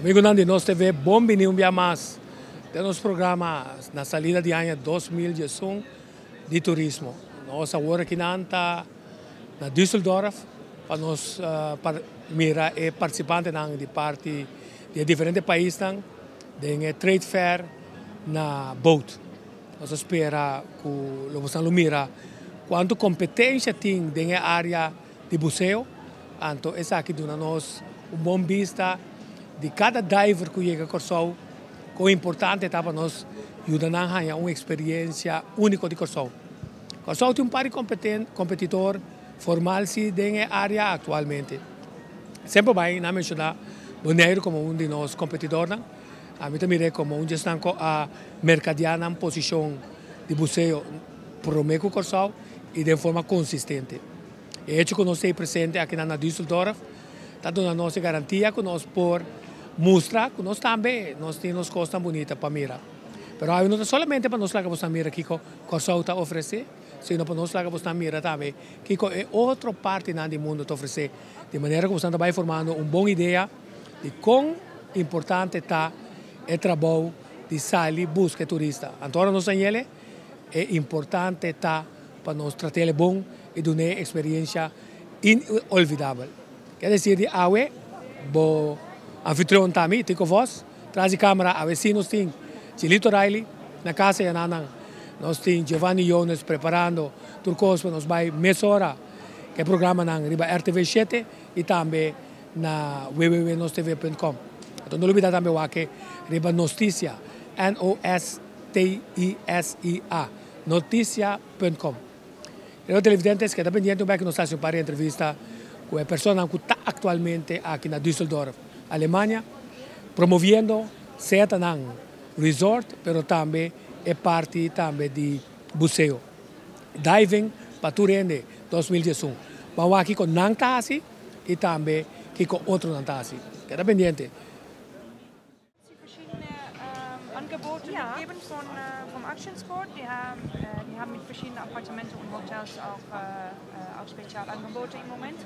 Amigonan di Nos TV, bon bini un bia mas den nos programa na salida di aña 2011 di turismo. Nos awor akinan ta na Düsseldorf pa nos pa mira e participantenan di parti di e diferente paisnan den e trade fair na Boot. Nos ta spera ku lo boso lo mira kuantu kompetensia tin den e área di buseo, anto esaki duna nos un bon bista di kada diver ku yega Kòrsou, kon importante ta pa nos yuda nan haña un eksperensia úniko di Kòrsou. Kòrsou tin un par di kompetidor formal si den e área aktualmente. Semper bai nan menshoná Boneiru komo un di nos kompetidornan. Ami ta mir'é komo un di esnan ku a merkadiá nan posishon di buseo promé ku Kòrsou i den forma konsistente. E hecho ku nos ta ei presente akinan na Düsseldorf ta duna nos e garantia ku nos por mustra ku nos tambe nos tin nos kosnan bunita pa mira. Pero awe no ta solamente pa nos laga bosnan mira kiko Kòrsou ta ofresé, sino pa nos laga bosnan mira tambe kiko e otro partinan di mundu ta ofresé, di manera ku bosnan ta bai formando un bon idea di kon importante ta e trabou di sali buska e turista. Anto ora nos ta yele, e importante ta pa nos trat'el bon i dun'é eksperiencia inolvidabel. Ke desir di awe bo anfitrion ta mi, Tico Vos, tras di camera awe si nos tin Chilito Riley na casa ya nan nos tin Giovanni Jones preparando tur cos pa nos bay mesora ke programanan riba RTV shete y tambe na www.nostv.com. Anto no lubida tambe wak riba Nostisia, N-O-S-T-I-S-I-A, noticia.com. Querido televidentes, keda pendiente un bek nos ta haci un par di entrevista cu e personanan cu ta actualmente aki na Düsseldorf, Alemania, promoviendo sea ta nan resort, pero tambe e parti tambe di buceo. Diving pa tur hende 2011. Ban wak kico nan ta haci y tambe kico otronan ta haci. Keda pendiente. Sie verschiedene ähm, Angebote ja. gegeben von, äh, vom Action Sport. Die haben, äh, die haben mit verschiedenen Appartementen und Hotels auch, äh, äh auch Spezialangebote im Moment.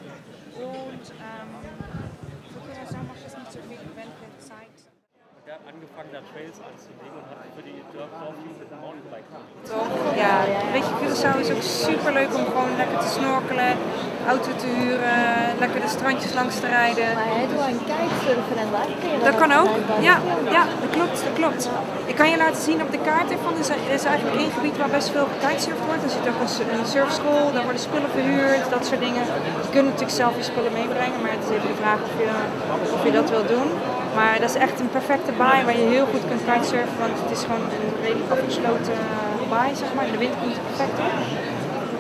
Und ähm, für Curaçao macht es nicht so viel, welche Zeit. Der hat angefangen, da Trails anzulegen und hat für die Dorfjugend mit dem Mountainbike. Toch? Ja, weet je, Curaçao is ook super leuk om gewoon lekker te snorkelen, auto te huren, lekker de strandjes langs te rijden. Maar hij doet een kitesurfen en daar kun je Dat kan ook, blijkbaar ja, ja, dat klopt, dat klopt. Ik kan je laten zien op de kaart ervan, er is, er is eigenlijk één gebied waar best veel gekitesurfd wordt. Er zit ook een, een surfschool, daar worden spullen verhuurd, dat soort dingen. Je kunt natuurlijk zelf je spullen meebrengen, maar het is even de vraag of je, of je dat wil doen. Maar dat is echt een perfecte baai waar je heel goed kunt kitesurfen, want het is gewoon een redelijk afgesloten baai, zeg maar. En de wind komt er perfect op.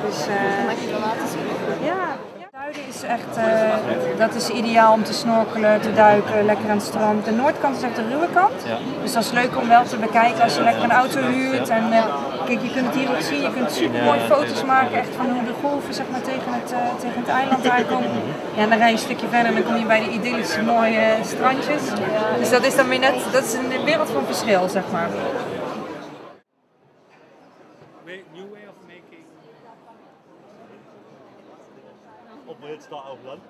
Dus, uh, Mag je dat laten zien? Ja, Zuiden is echt, uh, dat is ideaal om te snorkelen, te duiken, lekker aan het strand. De noordkant is echt de ruwe kant. Ja. Dus dat is leuk om wel te bekijken als je lekker een auto huurt. En uh, kijk, je kunt het hier ook zien, je kunt super mooie foto's maken echt van hoe de golven zeg maar, tegen, het, uh, tegen het eiland aankomen. Ja, en dan rij je een stukje verder en dan kom je bij de idyllische mooie strandjes. Dus dat is dan weer net, dat is een wereld van verschil, zeg maar. New way of making. Ob wir jetzt da auch landen?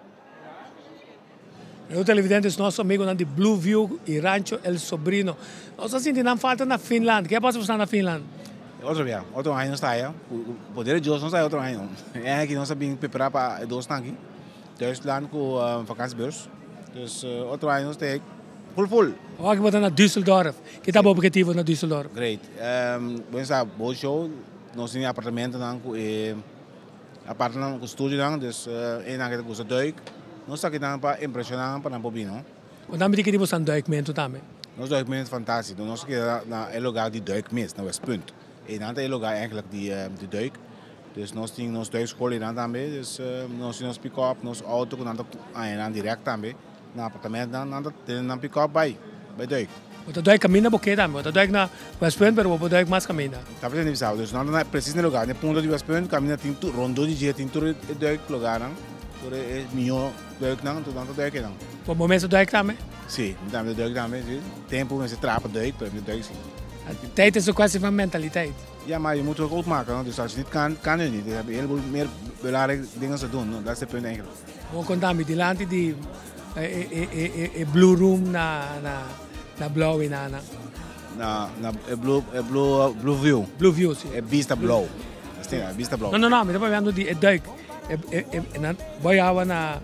Meu televidentes, nosso amigo de Blue View e Rancho El Sobrino. Nos ta sinti nan falta na Finland. Kiko a pasa cu na Finland? Otro dia, otro aña nos ta aya. Poder di Dios nos ta aya otro aña. Eigenlijk nos a bin prepara pa dos aki. Duitsland cu vakantiebeurs. Dus otro aña nos ta full full. Awor cu bo ta na Düsseldorf. Kico ta e obhetivo na Düsseldorf? Great. Um, bueno, boat show, nos tin apartamento cu eh, apartamento cu studio nan, dus uh, e cu gusta duik. Nos ta aki pa impresiona pa nan por bin, no? Conta mi di boso duikmento tambe. Nos duikmento fantastico. Nos keda na e lugar di duik mes, na Westpunt. Y dan e lugar eigenlijk di, di duik. Dus nos tin nos duikschool ey tambe. Dus nos tin nos pick-up, nos auto, cu nan ta direct tambe. Na apartamento, nan nan tin nan pick-up bay, bay duik. Bo ta duik caminda bo kier tambe. Bo ta duik na Westpunt, pero bo duik mas caminda. Ta presente dus nan ta precies na lugar, na punto di Westpunt, caminda tin tur, rondom di dje tin tur e duik lugar nan. Tur e mihor duik nan, tur nan ta duik nan. Bo momento duik tambe? Si, tambe duik tambe, si. Tempo mester trapa duik, pero duik si. Tijd is een kwestie van mentaliteit. Ja, maar je moet het ook maken. No? Dus als je niet kan, kan je niet. Je hebt een heleboel meer belangrijke dingen te doen. No? Dat is het punt eigenlijk. Bo conta mi dilanti di E, e, e Blue Room na Blauw na Na e Blue View. Blue View, si. E Vista Blauw. Asina, e Vista Blauw. No, no, no, mi ta papiando di e duik. E na bay awa na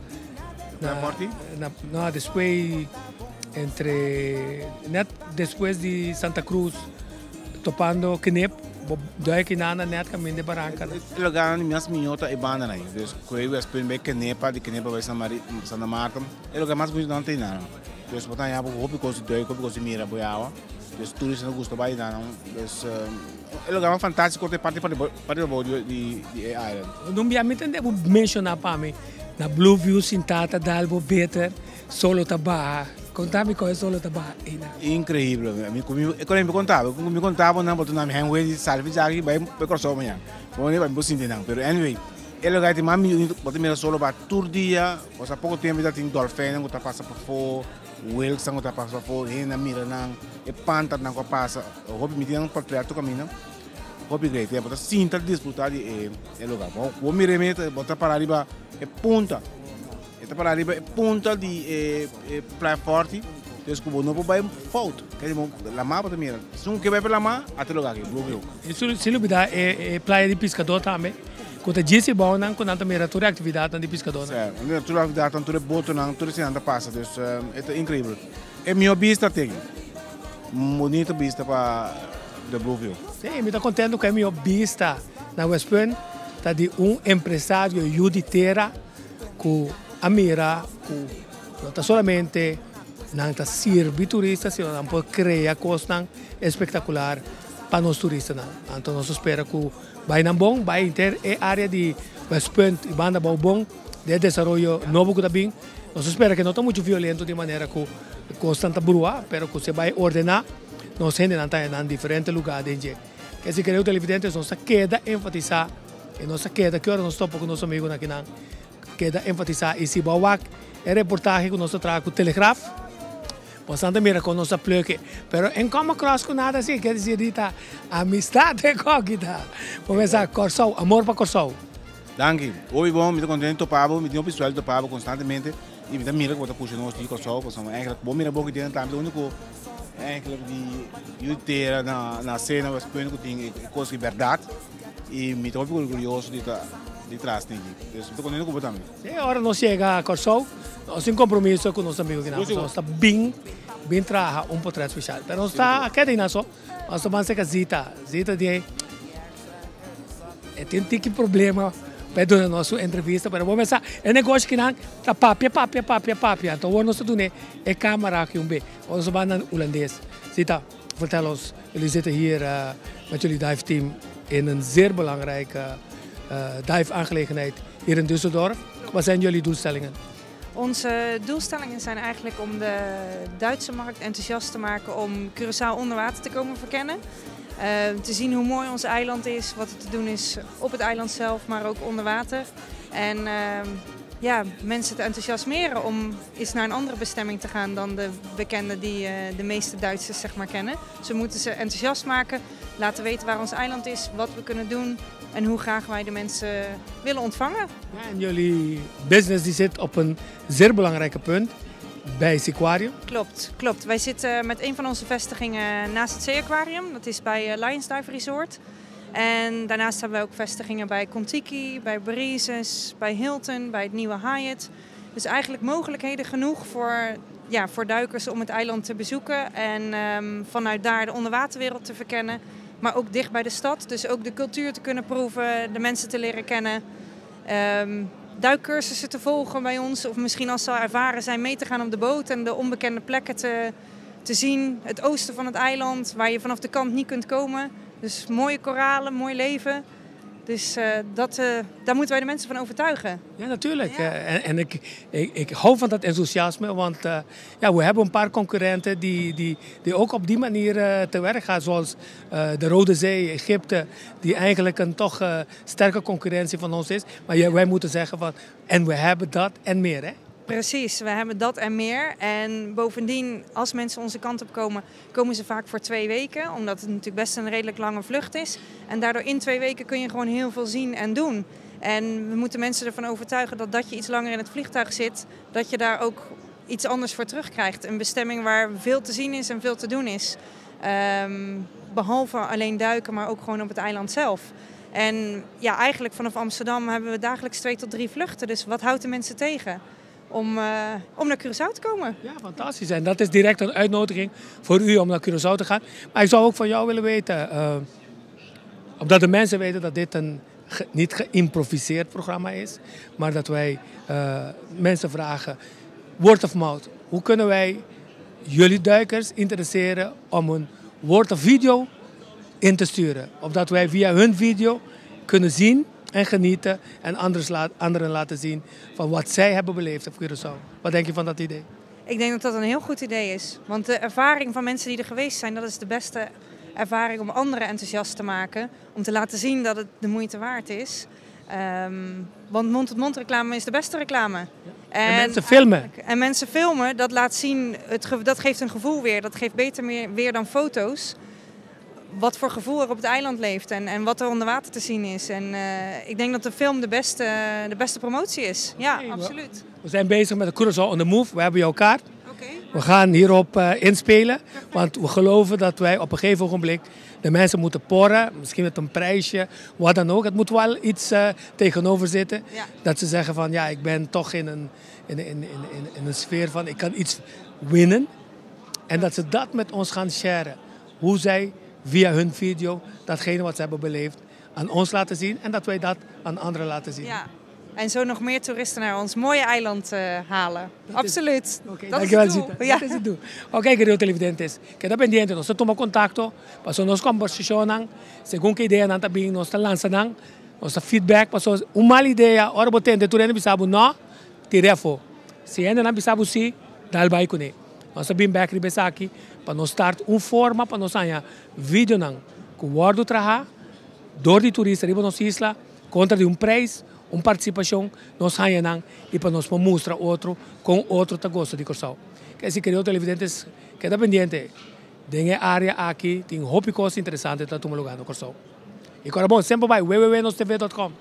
Na Forti? Na, no, despues entre net despues di Santa Cruz, topando Knip, duik na net caminda di baranca. E lugar mas miho ta e banda ey. Dus cu e spin bij Kenepa, di Kenepa bij Santa Marta. E lugar mas bunita no tin nada. Dus bo ta haya hopi cos duik, hopi cos mira bou awa. Dus turistanan gusta bay nan. Dus e lugar mas fantastico ta parti parti di island. No mi entende menciona pa mi. Na Blue View sinta ta dal bo beter, solo ta baha. Conta mi con solo ta baha. Ina. Increibel. Mi contaba, no, boto na mi hangway di salve já bay bay Corsou amanhã. Bom, nem vai me sentir não. Pero anyway, e lugar tin mas bo ta mira solo pa tur dia, osea, poco tempo ya tin dolphin cu ta pasa pafo, whales cu ta pasa pafo, hende mira nan, e panta nan cu pasa. Hopi mi tin un portret caminda. Hopi great, bo ta sinta disfruta di e lugar. Bo bo mira mi, bo ta para riba e punta. E ta para riba e punta di e Playa Forte. Dus cu no por bay fout. Kiermen, lama bo ta mira. Si un kier bay pa lama, ata e lugar aki, Blue View. Y sin lubida e playa di piscado tambe. Cu ta djis bon nan cu nan ta mira tur actividad di piscado. Si, tur actividad, tur boto nan, tur esey ta pasa. Dus ta increibel. E miho bista tin. Bunita bista pa the Blue View. Si, mi ta contento cu e miho bista na Westpunt ta di un empresario yiu di tera cu a mira cu no ta solamente nan ta sirbi turista, sino nan por crea cos espectacular pa nos turistanan. Anto nos ta spera cu bay nan bon, bay henter e area di Westpunt y Banda Bou bon, di desaroyo nobo cu ta bin. Nos ta spera cu no ta mucho violento di manera cu cos ta brua, pero cu si bay ordena, nos hendenan ta na diferente lugar den dje. Kiermen, querido televidente, nos keda enfatisa y nos keda cu ora nos topa cu nos amigonan aki nan keda enfatisa y si bo wak e reportahe cu nos a traha cu Telegraaf, Bastante mira cu nos pluk, pero no come across cu nada asina, kier bisa ta amistad ta. Cuminsa Corsou, amor pa Corsou. Danki. Oi, bon, mi ta contento pabo, mi tin visual pabo constantemente y mi ta mira cu ta pusha nos di Corsou, pasobra eigenlijk bo mira bo cu tin tambe unico eigenlijk di yutera na cena was punt cu tin cos di berdad y mi ta orguyoso di ta di tras niki. Dus mi ta contento cu bo tambe. Si, ora nos yega Corsou, nos tin compromiso cu nos amigonan aki. Nos ta bin traha un portret special. Pero nos ta keda ey so, nos ta bay cu Zita. Zita di tin tiki problema pa duna nos entrevista, pero ban pensa, e negoshi cu nan ta papia, papia, papia, papia. Anto, nos ta duna e camera aki un be. Nos ta bay Hulandes. Zita, vertel ons, jullie zitten hier met jullie dive team in een zeer belangrijke dive aangelegenheid hier in Düsseldorf. Wat zijn jullie doelstellingen? Onze doelstellingen zijn eigenlijk om de Duitse markt enthousiast te maken om Curaçao onder water te komen verkennen. Te zien hoe mooi ons eiland is, wat er te doen is op het eiland zelf, maar ook onder water. En ja, mensen te enthousiasmeren om eens naar een andere bestemming te gaan dan de bekende die de meeste Duitsers, zeg maar, kennen. Dus we moeten ze enthousiast maken, laten weten waar ons eiland is, wat we kunnen doen en hoe graag wij de mensen willen ontvangen. Ja, en jullie business die zit op een zeer belangrijke punt bij Seaquarium. Klopt. Wij zitten met een van onze vestigingen naast het Zeeaquarium. Dat is bij Lions Dive Resort. En daarnaast hebben we ook vestigingen bij Contiki, bij Breezes, bij Hilton, bij het nieuwe Hyatt. Dus eigenlijk mogelijkheden genoeg voor, ja, voor duikers om het eiland te bezoeken. En vanuit daar de onderwaterwereld te verkennen. Maar ook dicht bij de stad. Dus ook de cultuur te kunnen proeven, de mensen te leren kennen. Duikcursussen te volgen bij ons. Of misschien als ze al ervaren zijn mee te gaan op de boot en de onbekende plekken te zien. Het oosten van het eiland, waar je vanaf de kant niet kunt komen. Dus mooie koralen, mooi leven. Dus daar moeten wij de mensen van overtuigen. Ja, natuurlijk. Ja. En ik hou van dat enthousiasme, want ja, we hebben een paar concurrenten die ook op die manier te werk gaan. Zoals de Rode Zee, Egypte, die eigenlijk een toch sterke concurrentie van ons is. Maar ja, wij moeten zeggen van, en we hebben dat en meer, hè? Precies, we hebben dat en meer. En bovendien, als mensen onze kant op komen, komen ze vaak voor 2 weken. Omdat het natuurlijk best een redelijk lange vlucht is. En daardoor in 2 weken kun je gewoon heel veel zien en doen. En we moeten mensen ervan overtuigen dat dat je iets langer in het vliegtuig zit, dat je daar ook iets anders voor terugkrijgt. Een bestemming waar veel te zien is en veel te doen is. Behalve alleen duiken, maar ook gewoon op het eiland zelf. En ja, eigenlijk vanaf Amsterdam hebben we dagelijks 2 tot 3 vluchten. Dus wat houdt de mensen tegen om naar Curaçao te komen? Ja, fantastisch. En dat is direct een uitnodiging voor u om naar Curaçao te gaan. Maar ik zou ook van jou willen weten, omdat de mensen weten dat dit een niet geïmproviseerd programma is, maar dat wij mensen vragen, word of mouth. Hoe kunnen wij jullie duikers interesseren om een woord of video in te sturen? Opdat wij via hun video kunnen zien en genieten en anderen laten zien van wat zij hebben beleefd op Curaçao. Wat denk je van dat idee? Ik denk dat dat een heel goed idee is. Want de ervaring van mensen die er geweest zijn, dat is de beste ervaring om anderen enthousiast te maken. Om te laten zien dat het de moeite waard is. Want mond-tot-mond reclame is de beste reclame. Ja. En mensen filmen. En mensen filmen, dat laat zien, dat geeft een gevoel weer. Dat geeft beter weer dan foto's. Wat voor gevoel er op het eiland leeft en wat er onder water te zien is. En ik denk dat de film de beste promotie is. Ja, okay, absoluut. We zijn bezig met de Curaçao on the Move. We hebben jouw kaart. Okay. We gaan hierop inspelen. Want we geloven dat wij op een gegeven ogenblik de mensen moeten porren. Misschien met een prijsje, wat dan ook. Het moet wel iets tegenover zitten. Ja. Dat ze zeggen van ja, ik ben toch in een sfeer van ik kan iets winnen. En dat ze dat met ons gaan sharen. Hoe zij via hun video datgene wat ze hebben beleefd aan ons laten zien. En dat wij dat aan anderen laten zien. Ja. En zo nog meer toeristen naar ons mooie eiland halen. Dat Absoluut. Oké, dat dankjewel, is het doel. Zita. Ja. Dat is het doel. Oké, querido televidentes. Queda pendiente, nos toma contacto, paso nos conversacionan, según que idea nan también nos lanzan, nos feedback, paso un mala idea, ora botente, tu rende bisabu no, tirefo. Si ende nan bisabu si, dal bai kune. Nos bin back ribesaki, pa nos start un forma pa nos haya video nan, ku wordo traha, door die toeristen riba nos isla, contra de un prijs, uma participação, nós ganhamos e para nós mostrar outro com outro tá gosto de Curaçao. Que se querido televidentes, queda pendiente. Tem área aqui, tem hopi coisa interessante tá tomando lugar no Curaçao. E agora bom, sempre vai www.nostv.com.